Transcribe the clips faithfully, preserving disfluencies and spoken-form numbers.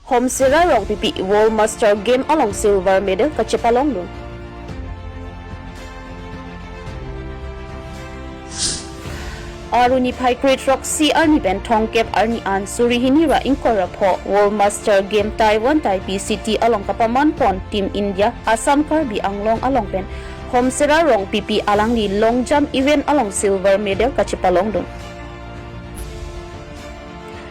Homsera Rongpipi World Master Game along silver medal kachepalongdun. Arni phai krethrok si arni pen thomkep arni an suri hini ra ingkoi ra pho World Master Game Taiwan Taipei City along kapamanpon Team India Assam Karbi Anglong along pen Homsera Rongpipi alangli long jump event along silver medal kachepalongdun.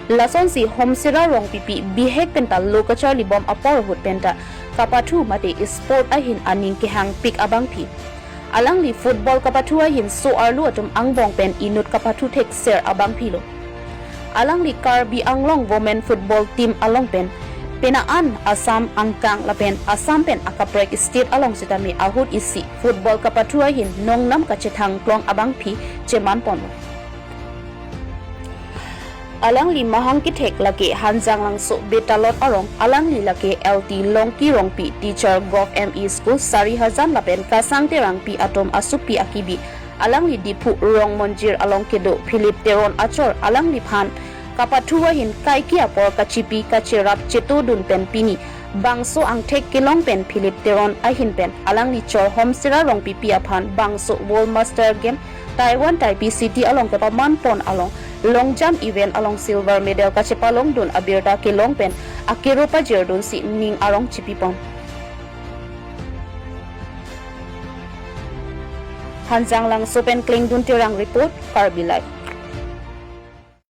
Lasonsi Homsera Rongpipi bihek penta lo kacharlibom apor ahut penta kapathu mate sport ahin aning kehangpik abangpi. Alangli football kapathu ahin so-arlo atum angbong pen inut kapathu thekser abangpilo. Alangli Karbi Anglong Women Football Team along pen penang an Assam angkang lapen Assam pen akaprek state along sitame ahut isi football kapathu ahin nongnam kachethangklong abangpi chemanponlo. Alangli mahang kethek lake Hanjanglangso Betalot arong, alangli lake L T Longki Rongpi, teacher Govt M E School Sarihajan lapen Kasang Terangpi atum asopi akibi, alangli Diphu Rongmonjir along kedo Philip Teron achor, alangliphan kapathu ahin kaike apor kachipi kacherap chetodun pen pini bangso angthek kelong pen Philip Teron ahin pen alangli chor Homsera Rongpipi aphan bangso World Master Game Taiwan Taipei City along kepamanpon along long jump event along silver medal kachepalongdun abirta kelong pen akero pajirdunsi ning arong chipipon. Hanjanglangso pen Klengdun Terang report, Karbi Live.